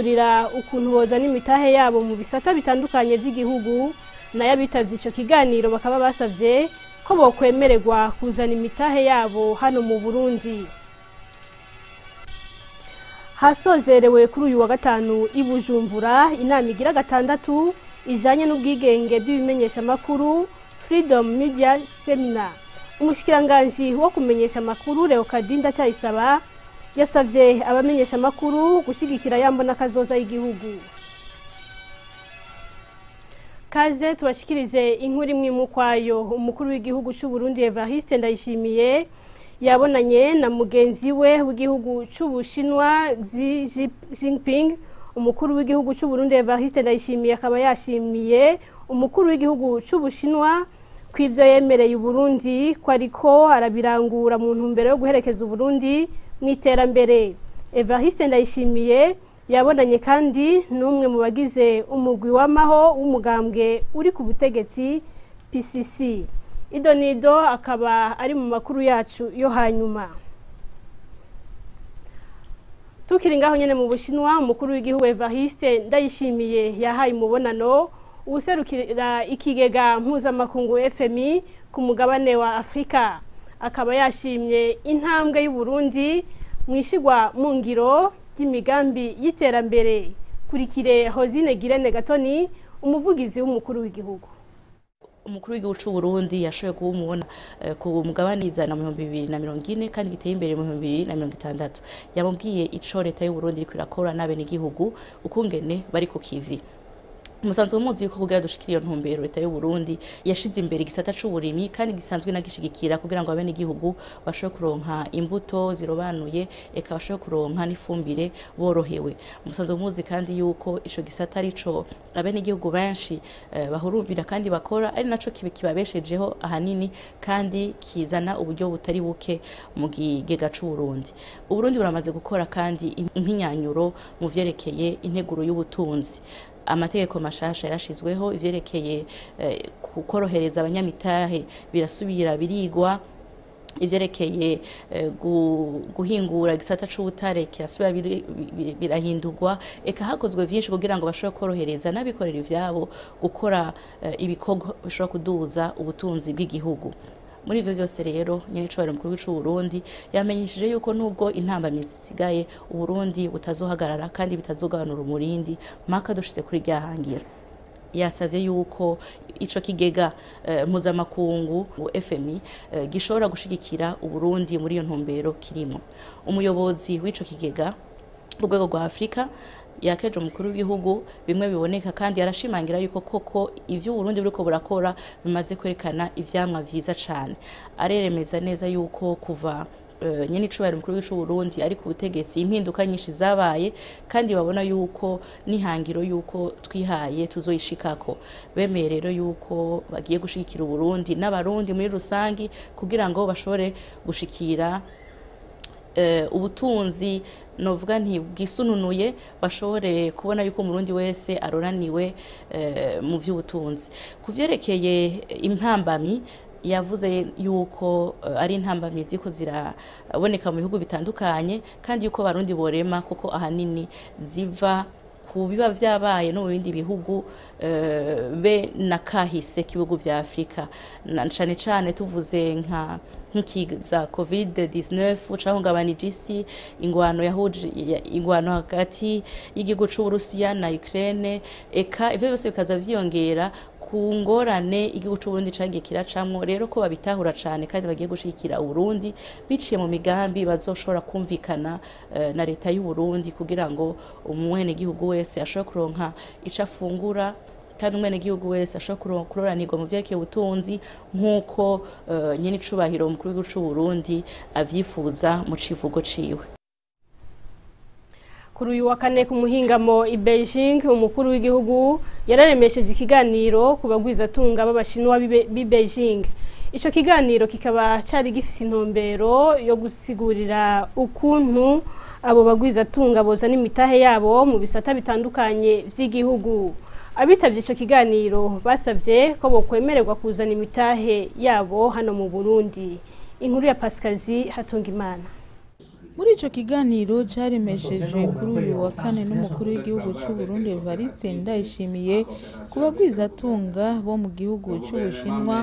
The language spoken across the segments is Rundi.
Kurira ukuntu bozana imitahe yabo mu bisata bitandukanye by'igihugu. Nayo abitavye ico kiganiro bakaba basavye ko bokwemererwa kuzana imitahe yabo hano mu Burundi. Hasozerewe kuri uyu wa gatanu i Bujumbura inama igira gatandatu ijanye n'ubwigenge bw'ibimenyeshamakuru, Freedom Media Seminar. Umushikiranganji wo kumenyesha amakuru, Leokadi Ndacayisaba, yasavye abamenyesha amakuru gushigikira yambona kazoza y'igihugu. Kaze tubashikirize inkuru imwe mukwayo. Umukuru w'igihugu cy'u Burundi, Evariste Ndayishimiye, yabonanye na mugenzi we w'igihugu cy'Ubushinwa, Xi Jinping. Umukuru w'igihugu cy'u Burundi, Evariste Ndayishimiye, akaba yashimiye umukuru w'igihugu cy'Ubushinwa kw'ivyo yemereye Uburundi ko ariko arabirangura mu ntumbero yo guherekeza Uburundi mu iterambere. Evariste Ndayishimiye yabonanye kandi n'umwe mu bagize umugwi w'amaho w'umugambwe uri ku butegetsi, PCC. Idonido akaba ari mu makuru yacu yo hanyuma. Tukiri ngaho nyene mu Bushinwa, umukuru w'igihugu Evariste Ndayishimiye yahaye umubonano uwuserukira ikigega mpuzamakungu FMI ku mugabane wa Afrika, akaba yashimye intambwe y'u Burundi mwishigwa mu ngiro ry'imigambi y'iterambere. Kurikire Hosine Girene Gatoni, umuvugizi w'umukuru w'igihugu. Umukuru w'igihugu c'u Burundi yashoboye kuba umubona ku mugabane izana mu 2040 kandi giteye imbere mu 2060. Yamubwiye ico leta y'u Burundi iriko irakora n'abenegihugu ukungene bari ku kivi. Musanzwe muzi yuko kugira dushikire iyo ntumbero, leta y'u Burundi yashize imbere igisata c'uburimyi kandi gisanzwe inagishigikira kugira ngo abenegihugu bashobore kuronka imbuto zirobanuye, eka bashobore kuronka n'ifumbire borohewe. Musanzwe muzi kandi yuko ico gisata arico abenegihugu benshi bahurumbira kandi bakora, ari naco kibabeshejeho ahanini kandi kizana uburyo butari buke mu kigega c'u Burundi. Uburundi buramaze gukora kandi impinyanyuro mu vyerekeye integuro y'ubutunzi. Amategeko mashasha yarashizweho, ivyerekeye kukorohereza abanyamitahe birasubira birigwa, ivyerekeye guhingura igisata c'ubutare kirasubira birahindurwa, eka hakozwe vyinshi kugira ngo bashobore korohereza n'abikorera ivyabo gukora ibikorwa bishobora kuduza ubutunzi bw'igihugu. Muri ivyo vyose rero, nyenicubahiro mukuru w'igihugu c'u Burundi yamenyesheje yuko nubwo intambamyi zisigaye, Uburundi butazohagarara kandi bitazogabanura umurindi mpaka dushitse kuri rya hangiro. Yasavye yuko ico kigega mpuzamakungu FMI gishobora gushigikira Uburundi muri iyo ntumbero kirimo. Umuyobozi w'ico kigega ku rwego rwa Afrika yakeje umukuru w'igihugu bimwe biboneka kandi yarashimangira yuko koko ivyo Uburundi buriko burakora bimaze kwerekana ivyamwa vyiza cane. Areremeza neza yuko kuva nyene icubahiro umukuru w'igihugu c'u Burundi ari ku butegetsi, impinduka nyinshi zabaye kandi babona yuko n'ihangiro yuko twihaye tuzoyishikako. Bemeye rero yuko bagiye gushigikira Uburundi n'Abarundi muri rusangi kugira ngo bashobore gushikira ubutunzi novuga nti bwisununuye, bashobore kubona yuko Umurundi wese aroraniwe mu vy'ubutunzi. Ku vyerekeye impambamyi, yavuze yuko ari intambamyi ziko ziraboneka mu bihugu bitandukanye kandi yuko Abarundi borema, kuko ahanini ziva ku biba vyabaye no mu bindi bihugu be na kahise k'ibihugu vya Afrika, na cane cane tuvuze nka nk'ikiza COVID-19 cahungabanije isi, ingwano yahuje ingwano hagati y'igihugu c'Uburusiya na Ukraine, eka ivyo byose bikaza vyiyongera ku ngorane igihugu c'Uburundi cagiye kiracamwo. Rero ko babitahura cane kandi bagiye gushigikira Uburundi biciye mu migambi bazoshobora kumvikana na leta y'u Burundi kugira ngo umwenegihugu wese ashobore kuronka ico afungura kandi umwenegihugu wese ashobora kuroranirwa mu vyerekeye ubutunzi nk'uko nyene icubahiro umukuru w'igihugu c'u Burundi avyifuza mu civugo ciwe. Kuri uyu wa kane ku muhingamo i Beijing, umukuru w'igihugu yararemesheje ikiganiro ku bagwizatunga b'Abashinwa b'i Beijing. Ico kiganiro kikaba cari gifise intumbero yo gusigurira ukuntu abo bagwizatunga bozana imitahe yabo mu bisata bitandukanye vy'igihugu. Abitavye ico kiganiro basavye ko bokwemererwa kuzana imitahe yabo hano mu Burundi. Inkuru ya Pasikazi Hatungimana. Muri ico kiganiro caremeshejwe kuri uyu wa kane n'umukuru w'igihugu c'u Burundi Evariste Ndayishimiye ku bagwizatunga bo mu gihugu c'Ubushinwa,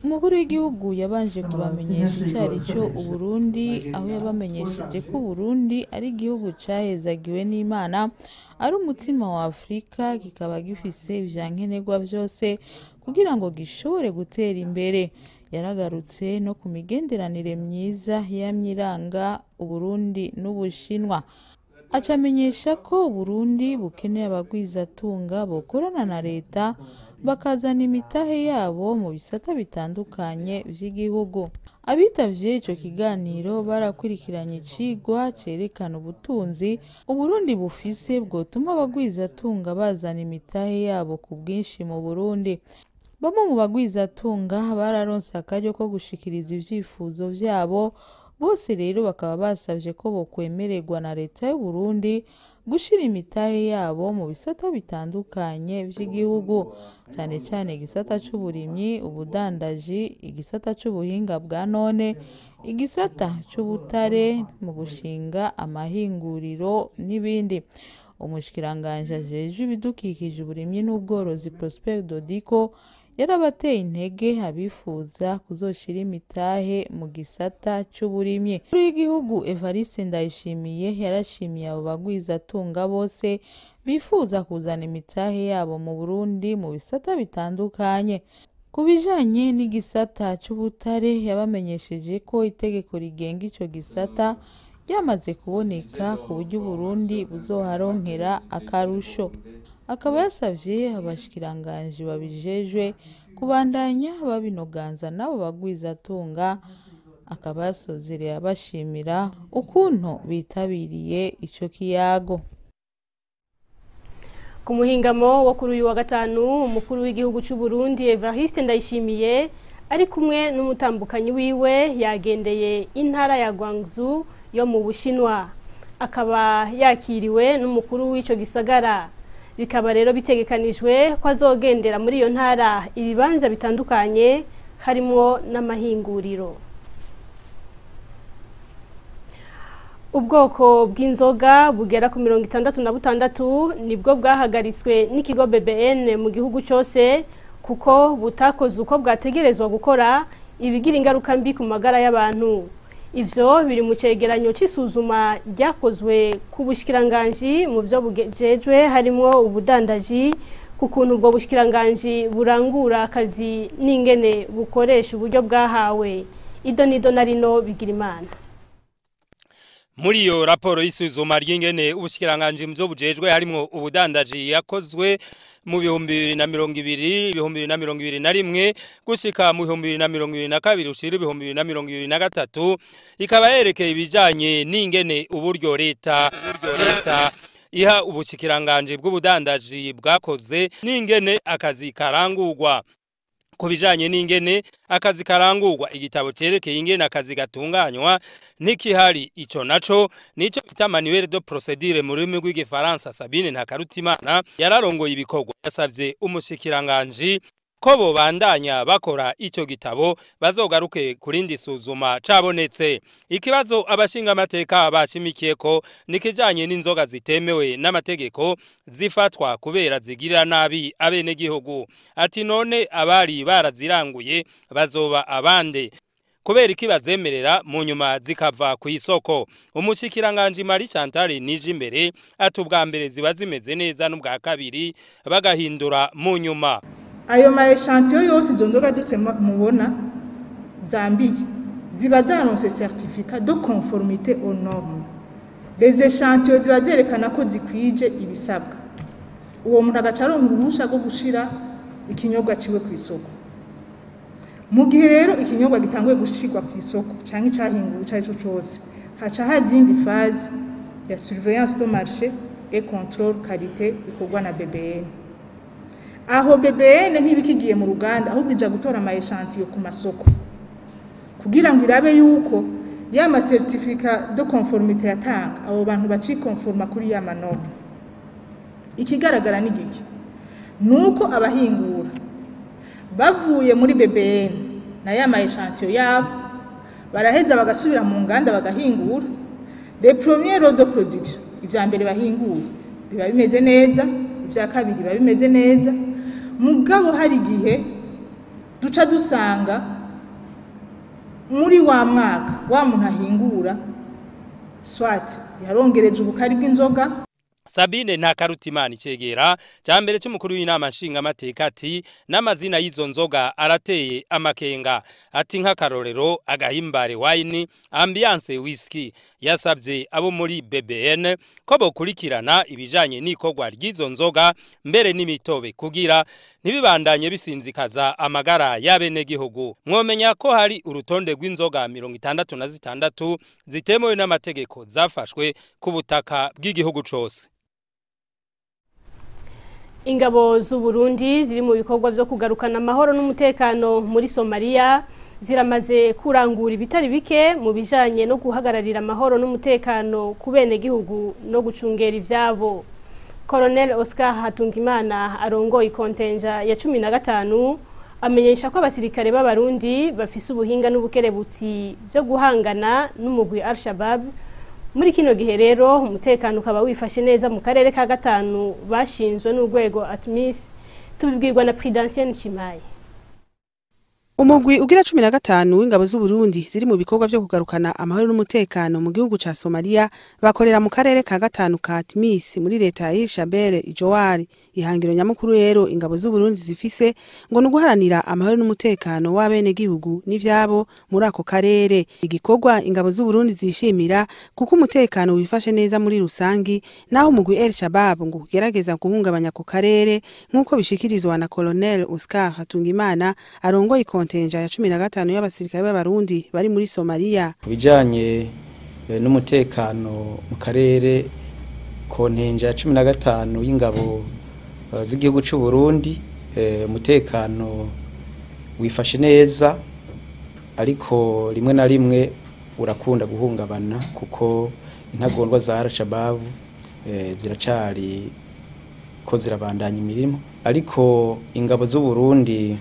umukuru w'igihugu yabanje kubamenyesha icari co Uburundi, aho yabamenyesheje ko Uburundi ari igihugu cahezagiwe n'Imana, ari umutima wa Afrika, kikaba gifise ivyankenerwa vyose kugira ngo gishobore gutera imbere. Yaragarutse no ku migenderanire myiza yamye iranga Uburundi n'Ubushinwa, acamenyesha ko Uburundi bukeneye abagwizatunga bokorana na leta bakazana imitahe yabo mu bisata bitandukanye vy'igihugu. Abitavye ico kiganiro barakurikiranye icigwa cerekana ubutunzi Uburundi bufise bwotuma abagwizatunga bazana imitahe yabo ku bwinshi mu Burundi. Bamwe mu bagwizatunga bararonse akaryo ko gushikiriza ivyifuzo vyabo, bose rero bakaba basavye ko bokwemererwa na leta y'u Burundi gushira imitahe yabo mu bisata bitandukanye vy'igihugu, cane cane igisata c'uburimyi, ubudandaji, igisata c'ubuhinga bwa none, igisata c'ubutare mu gushinga amahinguriro n'ibindi. Umushikiranganji ajejwe ibidukikije, uburimyi n'ubworozi Prosper Dodiko yarabateye intege abifuza kuzoshira imitahe mu gisata c'uburimyi. Umukuru w'igihugu Evariste Ndayishimiye yarashimiye abo bagwizatunga bose bifuza kuzana imitahe yabo mu Burundi mu bisata bitandukanye. Ku bijanye n'igisata c'ubutare, yabamenyesheje ko itegeko rigenga ico gisata ryamaze kuboneka ku buryo Uburundi buzoharonkera akarusho. Akaba yasavye abashikiranganji babijejwe kubandanya babinoganza n'abo bagwizatunga, akaba yasozereye abashimira ukuntu bitabiriye ico kiyago. Ku muhingamo wo kuri uyu wa gatanu, umukuru w'igihugu c'u Burundi Evariste Ndayishimiye ari kumwe n'umutambukanyi wiwe yagendeye intara ya Guangzhou yo mu Bushinwa, akaba yakiriwe n'umukuru w'ico gisagara. Bikaba rero bitegekanijwe ko azogendera muri iyo ntara ibibanza bitandukanye harimwo n'amahinguriro. Ubwoko bw'inzoga bugera ku 66 nibwo bwahagaritswe n'ikigo BBN mu gihugu cyose kuko butakoze uko bwategerezwa gukora, ibigira ingaruka mbi ku magara y'abantu. Ivyo biri mu cegeranyo c'isuzuma ryakozwe ku bushikiranganji mu vyo bujejwe harimwo ubudandaji, ku kuntu ubwo bushikiranganji burangura akazi n'ingene bukoresha uburyo bwahawe. Ido nido na rino bigira Imana. Muri iyo raporo y'isuzuma ry'ingene ubushikiranganji mu byo bujejwe harimwo ubudandaji yakozwe mu 2020, 2021 gushika mu 2022 ushira 2023, ikaba yerekeye ibijanye n'ingene uburyo leta iha ubushikiranganji bw'ubudandaji bwakoze n'ingene akazi karangurwa. Ku bijanye n'ingene akazi karangurwa, igitabo cerekeye ingene akazi gatunganywa nikihari, ico naco nico bita manuel de procédure mu rurimi rw'igifaransa. Sabine Ntakarutimana yararongoye ibikorwa, yasavye umushikiranganji ko bobandanya bakora ico gitabo bazogaruke kurindi suzuma cabonetse. Ikibazo abashinga amateka bashimikiye ko nikijanye n'inzoga zitemewe n'amategeko zifatwa kubera zigirira nabi abenegihugu. Ati none abari baraziranguye bazoba abande kubera iki bazemerera mu nyuma zikava ku isoko? Umushikiranganji Marie Chantal Nijimbere ati ubwa mbere ziba zimeze neza n'ubwa kabiri bagahindura mu nyuma. Ayo ma échantillon yose izo nzoga zose mubona zambiye ziba zaronse certificat de conformité aux normes. Les échantillons ziba zerekana ko zikwije ibisabwa. Uwo muntu agaca aronka uruhusha rwo gushira ikinyobwa ciwe ku isoko. Mu gihe rero ikinyobwa gitanguye gushirwa ku isoko canke icahinguwe ico arico cose, haca haza iyindi phase ya surveillance de marché et contrôle qualité ikorwa na BBN. Aho BBN ntibikigiye mu ruganda, ahubwo ija gutora ama échantillon ku masoko kugira ngo irabe yuko ya ma certificat de conformité yatanga abo bantu bacikonforma kuri ya manorme. Ikigaragara ni giki? Nuko abahingura bavuye muri BBN na ya ma échantillon yabo baraheza bagasubira mu nganda bagahingura, Les premiers lots de production, ivya mbere bahinguye biba bimeze neza, ivya kabiri biba bimeze neza, mugabo hari igihe duca dusanga muri wa mwaka wa muntu ahingura swat yarongereje ubukari bw'inzoga. Sabine Ntakarutimana icegera ca mbere c'umukuru w'inama nshinga mateka ati n'amazina y'izo nzoga arateye amakenga, ati nk'akarorero agahimbare wine, ambiance whisky. Yasabye abo muri BBN ko bokurikirana ibijanye n'ikorwa ry'izo nzoga mbere n'imitobe kugira ntibibandanye bisinzikaza amagara y'abenegihugu. Mwomenya ko hari urutonde rw'inzoga 66 zitemewe n'amategeko zafashwe ku butaka bw'igihugu cose. Ingabo z'u Burundi ziri mu bikorwa byo kugarukana amahoro n'umutekano muri Somalia ziramaze kurangura ibitari bike mu bijanye no guhagararira amahoro n'umutekano ku benegihugu no gucungera ivyabo. Colonel Oscar Hatungimana arongoye kontenja ya 15 amenyesha ko abasirikare b'Abarundi bafise ubuhinga n'ubukerebutsi byo guhangana n'umugwi Al-Shabaab. Muri kino gihe rero umutekano ukaba wifashe neza mu karere ka gatanu bashinzwe n'urwego ATMIS, tubibwirwa na Prudentienne Chimaye. Umugwi ugira 15 w'ingabo z'u Burundi ziri mu bikorwa byo kugarukana amahoro n'umutekano mu gihugu ca Somalia bakorera mu karere ka gatanu ka ATMIS muri leta ya Hirshabelle Ijowari. Ihangiro nyamukuru rero ingabo z'u Burundi zifise ngo ni uguharanira amahoro n'umutekano w'abenegihugu n'ivyabo muri ako karere. Igikorwa ingabo z'u Burundi zishimira kuko umutekano wifashe neza muri rusangi, naho umugwi El Shabab ngo kugerageza guhungabanya ako karere, nk'uko bishikirizwa na Colonel Oscar Hatungimana arongoye kontenja ya 15 y'abasirikare b'Abarundi bari muri Somalia. Kubijanye n'umutekano mu karere, kontenja ya 15 y'ingabo z'igihugu cy'u Burundi, umutekano wifashe neza, ariko rimwe na rimwe urakunda guhungabana kuko intagondwa za Al-Shabaab ziracari ko zirabandanya imirimo, ariko ingabo z'u Burundi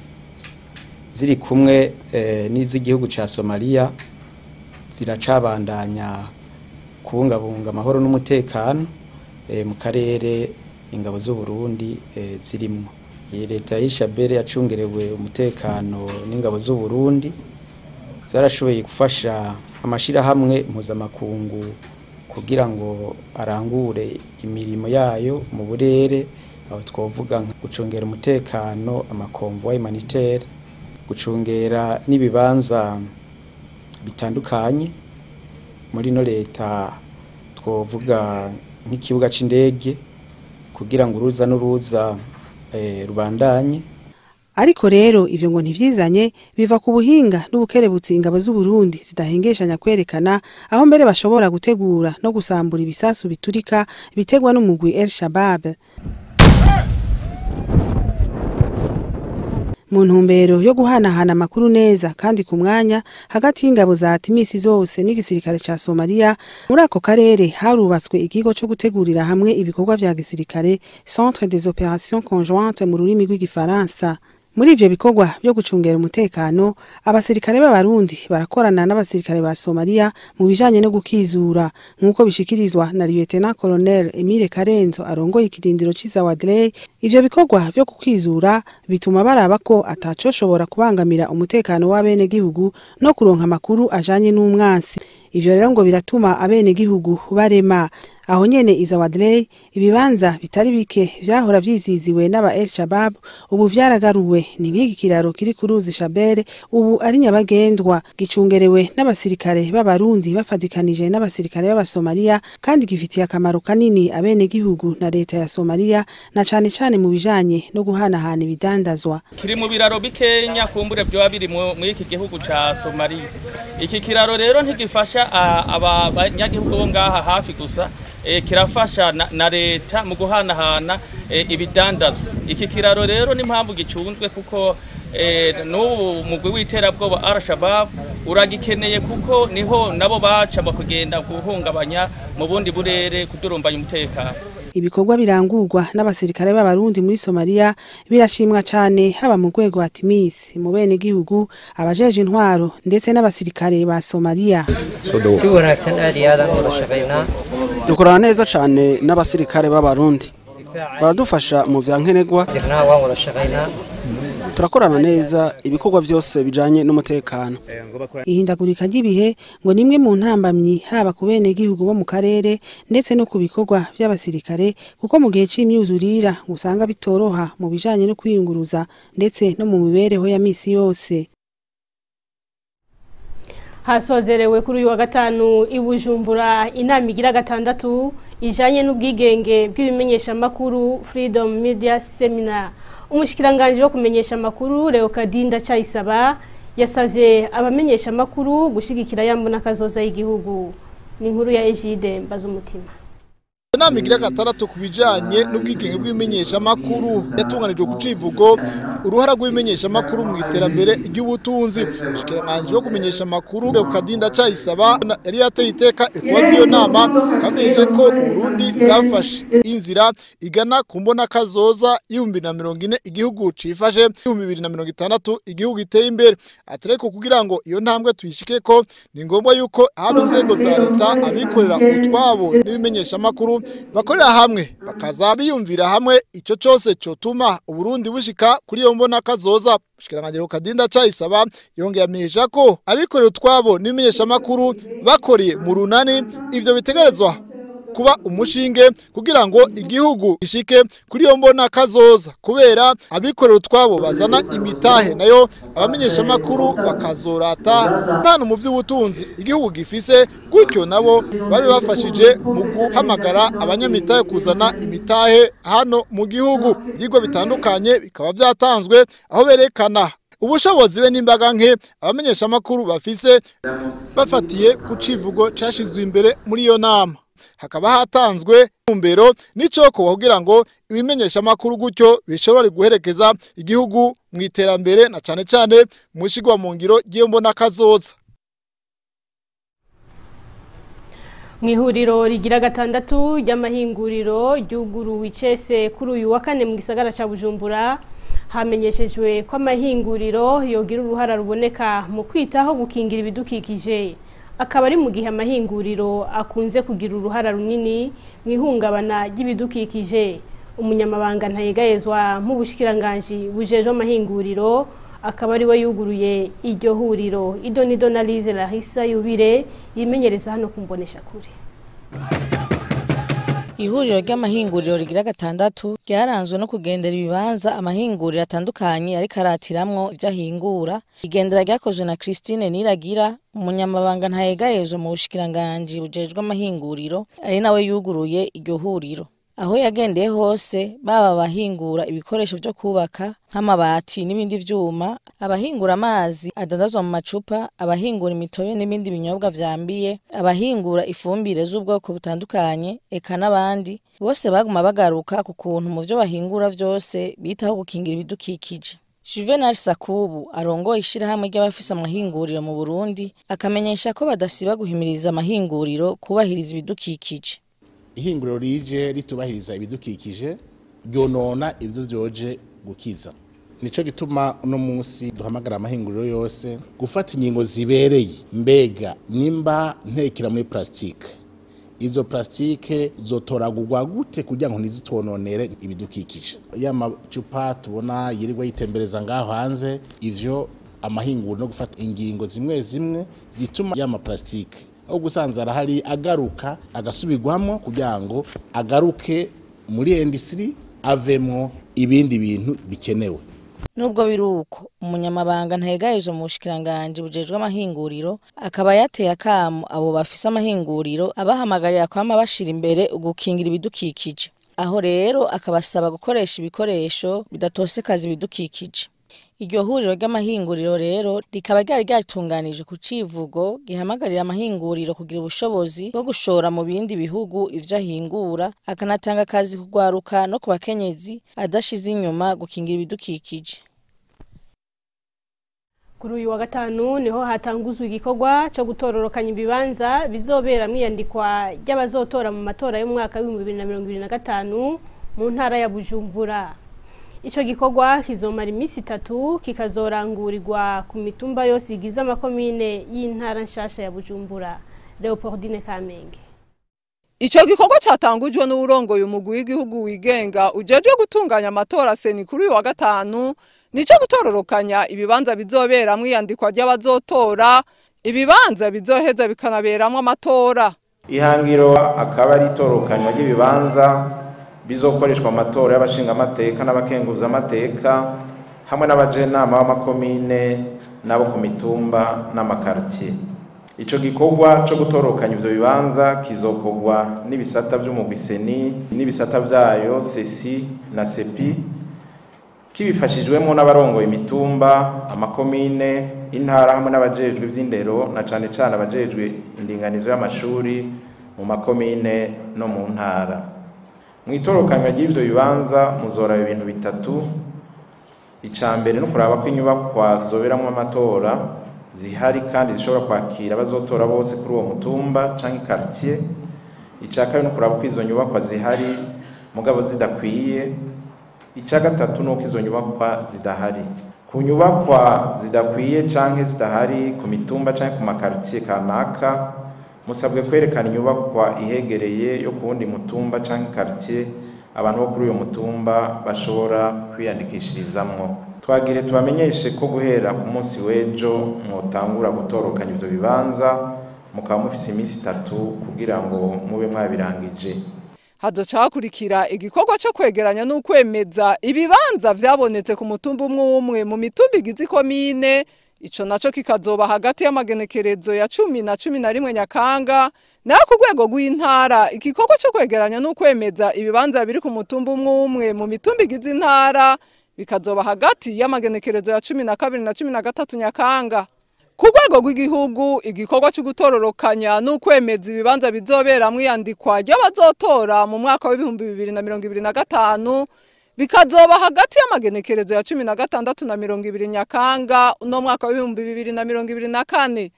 ziri kumwe n'iz'igihugu ca Somalia ziracabandanya kubungabunga amahoro n'umutekano mu karere ingabo z'u Burundi zirimo. Iyi leta y'Ishabere yacungerewe umutekano n'ingabo z'u Burundi zarashoboye gufasha amashirahamwe mpuzamakungu kugira ngo arangure imirimo yayo mu burere, aho twovuga gucungera umutekano, amakonvoi humanitaire, gucungera n'ibibanza bitandukanye muri no leta, twovuga nk'ikibuga c'indege kugira ngo uruza n'uruza rubandanye. Ariko rero ivyo ngo ntivyizanye biva ku buhinga n'ubukerebutsi ingabo z'u Burundi zidahengeshanya kwerekana, aho mbere bashobora gutegura no gusambura ibisasu biturika bitegwa n'umugwi El Shabab. Mu ntumbero yo guhanahana amakuru neza kandi ku mwanya hagati y'ingabo za ATMIS zose n'igisirikare ca Somalia, muri ako karere harubatswe ikigo co gutegurira hamwe ibikorwa vya gisirikare, Centre des Opérations Conjointes mu rurimi rw'igifaransa. Muri ivyo bikorwa byo gucungera umutekano, abasirikare b'Abarundi barakorana n'abasirikare ba Somalia mu bijanye no gukizura, nk'uko bishikirizwa na Lieutenant Colonel Emile Karenzo arongoye ikirindiro c'Izawadley. Ivyo bikorwa vyo gukizura bituma baraba ko atacoshobora kubangamira umutekano w'abenegihugu no kuronka amakuru ajanye n'umwansi. Ivyo rero ngo biratuma abenegihugu barema. Aho nyene Izawadley ibibanza bitari bike vyahora vyiziziwe n'aba El Shabab ubu vyaragaruwe. Ni nk'iki kiraro kiri ku ruzi Shabelle ubu ari nyabagendwa, gicungerewe n'abasirikare b'Abarundi bafatikanije n'abasirikare b'Abasomalia, kandi gifitiye akamaro kanini abenegihugu na leta ya Somalia, na cane cane mu bijanye no guhanahana ibidandazwa. Kiri mu biraro bikenya kumbure vyoba biri muri iki gihugu ca Somalia. Iki kiraro rero ntigifasha abanyagihugu bo ngaha hafi gusa, kirafasha na leta mu guhanahana ibidandazwa. Iki kiraro rero n'impamvu gicunzwe kuko n'ubu mugwi w'iterabwoba Al-Shabaab uragikeneye, kuko niho nabo baca bakugenda guhungabanya mu bundi burere kudurumbanya umutekano. Ibikorwa birangurwa n'abasirikare b'Abarundi muri Somalia birashimwa cane, haba mu rwego ATMIS, mu bene gihugu, abajeje intwaro ndetse n'abasirikare ba Somalia. Si wanaagsan aad iyo aad aan wada shaqaynaa. Dukorana neza cane n'abasirikare b'Abarundi, baradufasha mu vya nkenerwa. Jirnaa waan wada shaqaynaa. Turakorana neza ibikorwa byose bijanye n'umutekano. Ihindagurika ry'ibihe ngo nimwe mu ntambamyi, haba ku bene gihugu bo mu karere ndetse no ku bikorwa by'abasirikare, kuko mu gihe c'imyuzurira usanga bitoroha mu bijanye no kwiyunguruza ndetse no mu mibereho ya misi yose. Hasozerewe kuri uyu wa gatanu i Bujumbura inama igira gatandatu ijanye n'ubwigenge bw'ibimenyeshamakuru, Freedom Media Seminar. Umushikiranganji wo kumenyesha amakuru, Leokadinda Ndacayisaba, yasavye abamenyesha amakuru gushigikira yambona kazoza y'igihugu. Ni inkuru ya Egide Mbazumutima. Inama igira gatandatu ku bijanye n'ubwigenge bw'ibimenyeshamakuru yatunganijwe ku civugo "Uruhara rw'ibimenyeshamakuru mu iterambere ry'ubutunzi". Umushikiranganji wo kumenyesha amakuru, Leokadinda Ndacayisaba, yari yateye iteka ikuba vy'iyo nama, kamenyesheje ko Uburundi bwafashe inzira igana ku mbona kazoza 2040 igihugu cifashe, 2060 igihugu giteye imbere. Atereko kugira ngo iyo ntambwe tuyishikeko, ni ngombwa yuko haba inzego za leta, abikorera utwabo n'ibimenyeshamakuru bakorera hamwe, bakaza biyumvira hamwe ico cose cotuma Uburundi bushika kuri iyo mbona kazoza. Umushikiranganji Leokadinda Ndacayisaba yongeye amenyesha ko abikorera utwabo n'ibimenyeshamakuru bakoreye mu runani, ivyo bitegerezwa kuba umushinge kugira ngo igihugu gishike kuri iyo mbona kazoza, kubera abikorera utwabo bazana imitahe, nayo abamenyeshamakuru bakazorata impano mu vy'ubutunzi igihugu gifise, gutyo nabo babe bafashije mu guhamagara abanyamitahe kuzana imitahe hano mu gihugu. Ivyigwa bitandukanye bikaba vyatanzwe aho berekana ubushobozi be n'imbaga nke abamenyeshamakuru bafise, bafatiye ku civugo cashizwe imbere muri iyo nama. Hakaba hatanzwe intumbero n'icoko kugira ngo ibimenyeshamakuru gutyo bishobore guherekeza igihugu mu iterambere, na cane cane mu ishigwa mu ngiro ry'iyo mbona kazoza. Mu ihuriro rigira gatandatu ry'amahinguriro ryuguruwe icese kuri uyu wa kane mu gisagara ca Bujumbura, hamenyeshejwe ko amahinguriro yogira uruhara ruboneka mu kwitaho gukingira ibidukikije, akaba ari mu gihe amahinguriro akunze kugira uruhara runini mu ihungabana ry'ibidukikije. Umunyamabanga ntayegayezwa mu bushikiranganji bujejwe amahinguriro akaba ari we yuguruye iryo huriro. Idonido na Lize Larissa Yubire yimenyereza hano kumbonesha kure. Ihuriro ry'amahinguriro rigira gatandatu ryaranzwe no kugendera ibibanza amahinguriro atandukanye ariko aratiramwo ivyo ahingura. Igendera ryakozwe na Christine Niragira, umunyamabanga ntayegayezwa mu bushikiranganji bujejwe amahinguriro, ari nawe yuguruye iryo huriro. Aho yagendeye hose, baba abahingura ibikoresho vyo kubaka nk'amabati n'ibindi vyuma, abahingura amazi adandazwa mu macupa, abahingura imitobe n'ibindi binyobwa vyambiye, abahingura ifumbire z'ubwoko butandukanye, eka n'abandi bose baguma bagaruka ku kuntu mu vyo bahingura vyose bitaho gukingira ibidukikije. Juvenal Sakubu arongoye ishirahamwe ry'abafise amahinguriro mu Burundi akamenyesha ko badasiba guhimiriza amahinguriro kubahiriza ibidukikije. Ihinguriro rije ritubahiriza ibidukikije ryonona ivyo vyoje gukiza. Nico gituma uno munsi duhamagara amahinguriro yose gufata ingingo zibereye. Mbega nimba ntekera muri plastique, izo plastique zotoragurwa gute kugira ngo ntizitononere ibidukikije? Ya macupa tubona yirirwa yitembereza ngaho hanze, ivyo amahinguriro no gufata ingingo zimwe zimwe zituma ya ma plastique aho gusanza arahari agaruka agasubirwamo kugira ngo agaruke muri industry avemwo ibindi bintu bikenewe. Nubwo biruko, umunyamabanga ntayegayezwa mu bushikiranganji bujejwe amahinguriro akaba yateye akamo abo bafise amahinguriro, abahamagarira kwama bashira imbere ugukingira ibidukikije. Aho rero akabasaba gukoresha ibikoresho bidatosekaza ibidukikije. Iryo huriro ry'amahinguriro rero rikaba ryari ryatunganije ku civugo gihamagarira amahinguriro kugira ubushobozi bwo gushora mu bindi bihugu ivyo ahingura, akanatanga akazi kugwaruka no ku bakenyezi, adashize inyuma gukingira ibidukikije. Kuri uyu wa gatanu niho hatanguzwa igikorwa cyo gutororokanya ibibanza bizobera mwiyandikwa ry'abazotora mu matora y'umwaka w'ibihumbi 2025 mu ntara ya Bujumbura. Ico gikorwa kizomara iminsi 3 kikazorangurirwa ku mitumba yose igize amakomine y'intara nshasha ya Bujumbura. Leopoldine Kamenge. Ico gikorwa catangujwe n'urongoye umugwi w'igihugu wigenga ujejwe gutunganya amatora seni kuri uyu wa gatanu nico gutororokanya ibibanza bizoberamwo iyandikwa ry'abazotora, ibibanza bizoheza bikanaberamwo amatora. Ihangiro akaba ari itorokanywa ry'ibibanza bizokoreshwa amatora y'abashinga amateka n'abakenguza amateka hamwe n'abajenama b'amakomine n'abo ku mitumba n'amakartier. Ico gikorwa co gutorokanya ivyo bibanza kizokorwa n'ibisata vy'umugwi seni n'ibisata vyayo sesi na sepi kibifashijwemo n'abarongoye imitumba, amakomine, intara hamwe n'abajejwe ivy'indero na cane cane abajejwe indinganizo y'amashuri mu makomine no mu ntara. Mwitorokanywa ry'ivyo bibanza muzoraba ibintu bitatu. Ica mbere no kuraba ko inyubakwa zoberamwo amatora zihari kandi zishobora kwakira abazotora bose kuri uwo mutumba canke quartier. Ica kabiri no kuraba ko izo nyubakwa zihari mugabo zidakwiye. Ica gatatu nuko izo nyubakwa zidahari. Ku nyubakwa zidakwiye canke zidahari ku mitumba canke ku makartier kanaka, musabwe kwerekana inyubakwa ihegereye yo ku wundi mutumba canke quartier abantu bo kuri uyo mutumba bashobora kwiyandikishirizamwo. Twagire tubamenyeshe ko guhera ku munsi w'ejo mwotangura gutorokanya ivyo bibanza, mukaba mufise iminsi 3 kugira ngo mube mwabirangije. Hazoca hakurikira igikorwa cyo kwegeranya n'ukwemeza ibibanza vyabonetse ku mutumba umwe umwe mu mitumba igize ikomine. Ico naco kikazoba hagati y'amagenekerezo ya 10 na 11 Nyakanga. Naho ku rwego rw'intara igikorwa cyo kwegeranya n'ukwemeza ibibanza biri ku mutumba umwe umwe mu mitumba igize intara bikazoba hagati y'amagenekerezo ya 12 na 13 Nyakanga. Ku rwego rw'igihugu igikorwa cyo gutororokanya n'ukwemeza ibibanza bizoberamwo iyandikwa ry'abazotora mu mwaka w'ibihumbi 2025 bikazoba hagati y'amagenekerezo ya 16 na 20 Nyakanga no mwaka w'ibihumbi 2024.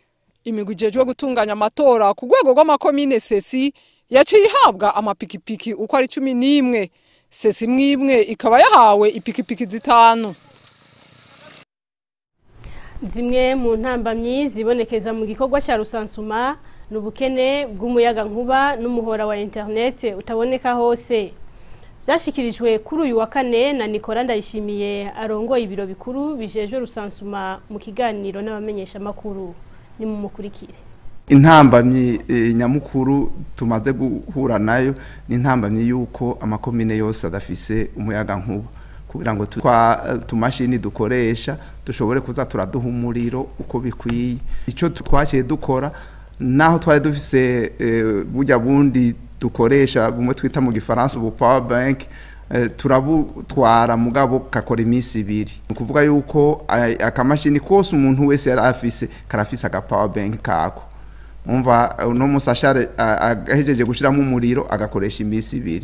Imigwi ijejwe gutunganya amatora ku rwego rw'amakomine sesi yaciye ihabwa amapikipiki uko ari 11. Sesi imwe ikaba yahawe ipikipiki 5. Zimwe mu ntambamyi zibonekeza mu gikorwa cya rusansuma n'ubukene bw'umuyaga nkuba n'umuhora wa internet utaboneka hose. Byashikirijwe kuri uyu wa kane na Nicolas Ndayishimiye arongoye ibiro bikuru bijejwe rusansuma mu kiganiro n'abamenyesha makuru. Ni mu mukurikire. Intambamyi nyamukuru tumaze guhura nayo ni intambamyi yuko amakomine yose adafise umuyaga nkuba kugira ngo tumashini dukoresha dushobore kuza turaduha umuriro uko bikwiye. Ico twaciye dukora naho twari dufise burya bundi dukoresha bumwe twita mu gifaransa ubu power bank, turabutwara mugabo kakora iminsi 2. Ni kuvuga yuko akamashini kose umuntu wese yari afise karafise aga power bank kako. Umva uno musashare ahejeje gushiramo umuriro agakoresha iminsi 2.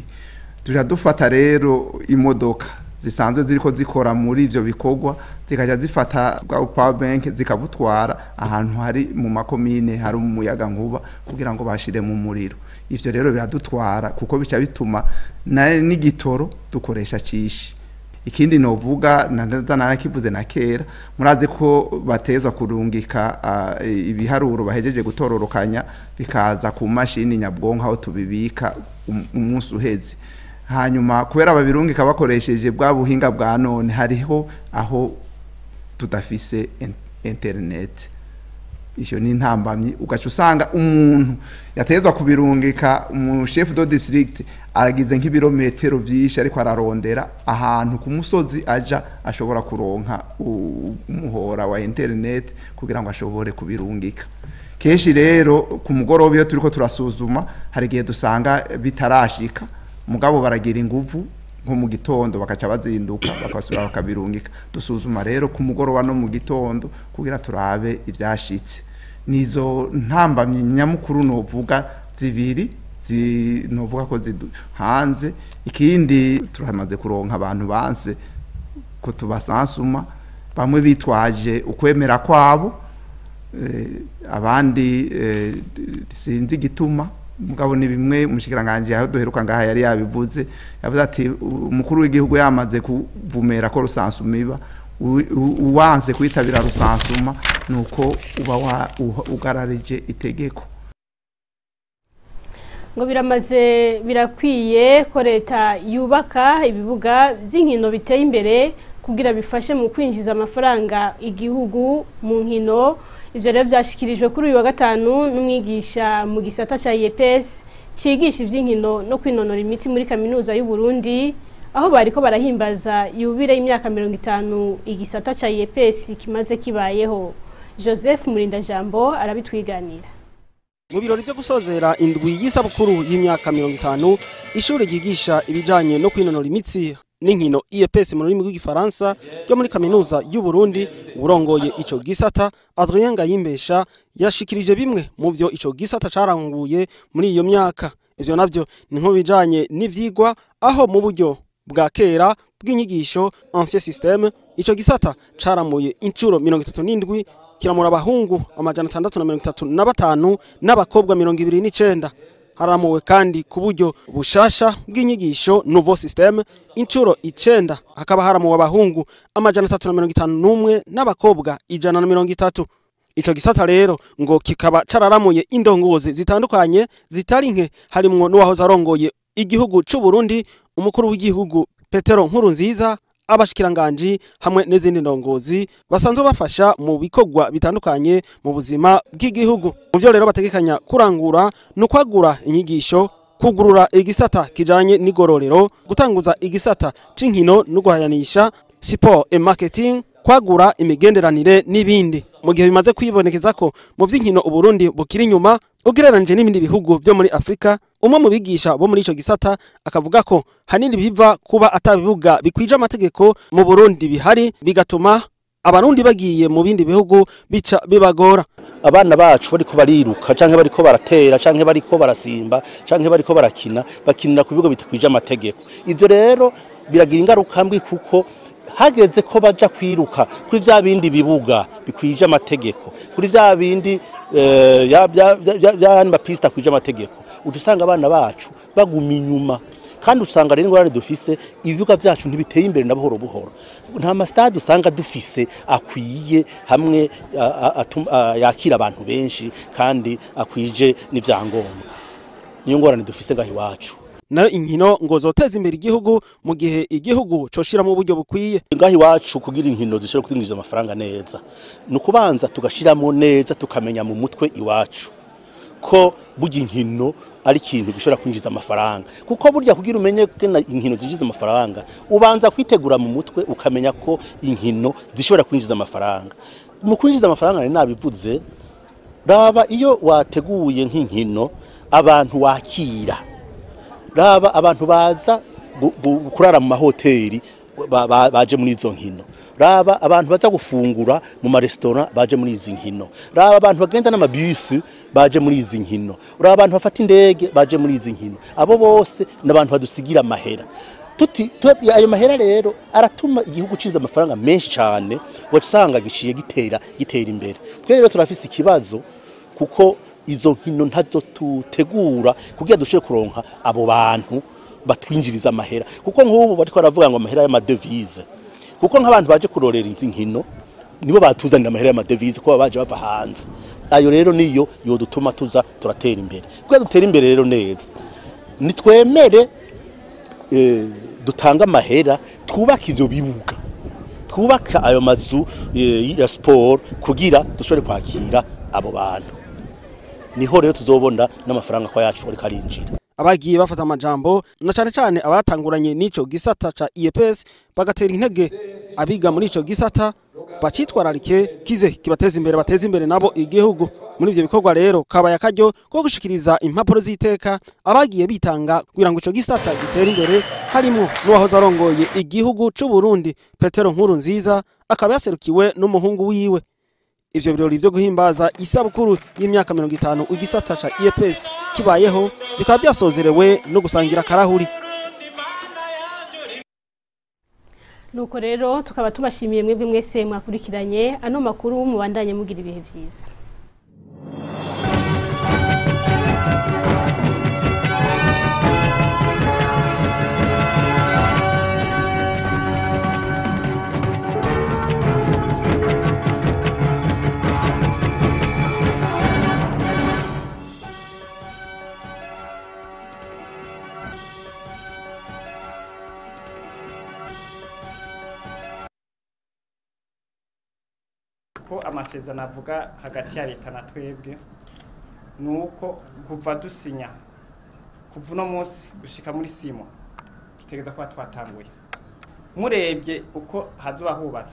Tuja dufata rero imodoka zisanzwe ziriko zikora muri ivyo bikorwa zikaja zifata bwa power bank zikabutwara ahantu hari mu makomine hari umuyaga nkuba kugira ngo bashire mu muriro. Ivyo rero biradutwara kuko bica bituma n'igitoro dukoresha cishi. Ikindi novuga narakivuze na kera, murazi ko batezwa kurungika ibiharuro bahejeje gutororokanya bikaza ku mashini nyabwonko aho tubibika umunsi uheze. Hanyuma kubera babirungika bakoresheje bwa buhinga bwa none hariho aho tudafise internet. Isho ni intambamyi, ugaca usanga umuntu yatezwa kubirungika mu chef de district aragize nk'ibirometero vyinshi ariko ararondera ahantu ku musozi aja ashobora kuronka umuhora wa internet kugira ngo ashobore kubirungika. Kenshi rero ku mugoroba iyo turiko turasuzuma hari gihe dusanga bitarashika, mugabo baragira inguvu nko mu gitondo bakaca bazinduka bakasubira bakabirungika. Dusuzuma rero ku mugoroba no mu gitondo kugira turabe ivyashitse. Nizo ntambamyi nyamukuru novuga zibiri novuga ko hanze. Ikindi turamaze kuronka abantu banse ko tubasansuma, Bamwe bitwaje ukwemera kwabo, abandi sinzi igituma. Mugabo ni bimwe umushikiranganje aho duheruka ngaha yari yabivuze, yavuze ati umukuru w'igihugu yamaze kuvumera ko rusansuma iba, uwanze kwitabira rusansuma nuko uba ugararije itegeko. Ngo biramaze birakwiye ko leta yubaka ibibuga by'inkino biteye imbere kugira bifashe mu kwinjiza amafaranga igihugu mu nkino. Ivyo rero byashikirijwe kuri uyu wa gatanu n'umwigisha mu gisata ca IEPS cigisha ivy'inkino no kwinonora imitsi muri kaminuza y'u Burundi, aho bariko barahimbaza yubire y'imyaka 50 igisata ca IEPS kimaze kibayeho. Joseph Murindajambo arabitwiganira. Mu birori byo gusozera indwi y'isabukuru y'imyaka 50 ishuri ryigisha ibijanye no kwinonora imitsi n'inkino IEPS mu rurimi rw'igifaransa ryo muri kaminuza y'u Burundi, urongoye ico gisata Adrien Ngayimbesha yashikirije bimwe mu vyo ico gisata caranguye muri iyo myaka. Ivyo navyo ni nko bijanye n'ivyigwa, aho mu buryo bwa kera bw'inyigisho ancien système ico gisata caramuye incuro 37, kiramura abahungu 635 n'abakobwa 29. Haramuwe kandi ku buryo bushasha bw'inyigisho nouveau système incuro 9, hakaba haramuwe abahungu 351 n'abakobwa 130. Ico gisata rero ngo kikaba cararamuye indongozi zitandukanye zitari nke, harimwo n'uwahoze arongoye igihugu c'u Burundi umukuru w'igihugu Petero Nkurunziza, abashikiranganji hamwe n'izindi ndongozi basanzwe bafasha mu bikorwa bitandukanye mu buzima bw'igihugu. Mu vyo rero bategekanya kurangura no kwagura inyigisho, kugurura igisata kijanye n'igororero, gutanguza igisata c'inkino no guhayanisha sport et marketing, kwagura imigenderanire n'ibindi. Mu gihe bimaze kwibonekeza ko mu vy'inkino Uburundi bukiri inyuma ugereranije n'ibindi bihugu byo muri Afrika, umwe mu bigisha bo muri ico gisata akavuga ko hanini biva kuba atabibuga bikwije amategeko mu Burundi bihari, bigatuma abarundi bagiye mu bindi bihugu bica bibagora. Abana bacu bariko bariruka canke bariko baratera canke bariko barasimba canke bariko barakina, bakinira ku bigo bitakwije amategeko. Ivyo rero biragira ingaruka mbi, kuko hageze ko baja kwiruka kuri vya bindi bibuga bikwije amategeko, kuri vya bindi ya mapista kwije amategeko, usanga abana bacu baguma inyuma. Kandi usanga rero ingorane dufise, ibibuga vyacu ntibiteye imbere na buhoro buhoro. Nta mastade usanga dufise akwiye hamwe yakira abantu benshi kandi akwije n'ivyangombwa. Niyo ngorane dufise ngaho iwacu. Nayo inkino ngo zoteza imbere igihugu mu gihe igihugu coshira mu buryo bukwiye. Ngaho iwacu kugira inkino zishobora kwinjiza amafaranga neza, ni ukubanza tugashiramo neza, tukamenya mu mutwe iwacu ko burya inkino ari ikintu gishobora kwinjiza amafaranga. Kuko burya kugira umenye ko inkino zinjiza amafaranga, ubanza kwitegura mu mutwe ukamenya ko inkino zishobora kwinjiza amafaranga. Mu kwinjiza amafaranga nari nabivuze, raba iyo wateguye nk'inkino abantu wakira, raba abantu baza kurara mu mahoteli baje muri izo nkino, raba abantu baza gufungura mu maresitora baje muri izi nkino, raba abantu bagenda n'amabisi baje muri izi nkino, raba abantu bafata indege baje muri izi nkino. Abo bose n'abantu badusigira amahera. Ayo mahera rero aratuma igihugu ciza amafaranga menshi cyane, wasanga giciye gitera imbere. Twe rero turafise ikibazo kuko izo nkino ntazo tutegura kugira dushobore kuronka abo bantu batwinjiriza amahera. Kuko nk'ubu bariko baravuga ngo amahera y'amadevise, kuko nk'abantu baje kurorera izi nkino nibo batuzanira amahera y'amadevise kuko baje bava hanze. Ayo rero niyo yodutuma tuza turatera imbere. Kugira dutera imbere rero neza, nitwemere dutanga amahera, twubaka ivyo bibuga, twubaka ayo mazu ya sport kugira dushobore kwakira abo bantu. Niho rero tuzobona n'amafaranga kwa yacu ariko arinjira. Abagiye bafata amajambo na cane cane abatanguranye n'ico gisata ca IEPS bagatera intege abiga muri ico gisata bacitwararike kize kibateza imbere, bateza imbere nabo igihugu. Muri ivyo bikorwa rero kabaya karyo ko gushikiriza impapuro z'iteka abagiye bitanga kugira ngo ico gisata gitere imbere, harimo n'uwahoze arongoye igihugu c'u Burundi Petero Nkurunziza, akaba yaserukiwe n'umuhungu wiwe. Ivyo birori vyo guhimbaza isabukuru y'imyaka 50 igisata ca IEPS kibayeho bikaba byasozerewe no gusangira karahuri. Nuko rero tukaba tubashimiye mwebwe mwese mwakurikiranye ano makuru, mubandanye mugira ibihe vyiza. Ko amasezerano avuga hagati ya leta na twebwe ni uko kuva dusinya, kuva uno munsi gushika muri simo, dutegereza kuba twatanguye. Murebye uko hazoba hubatse.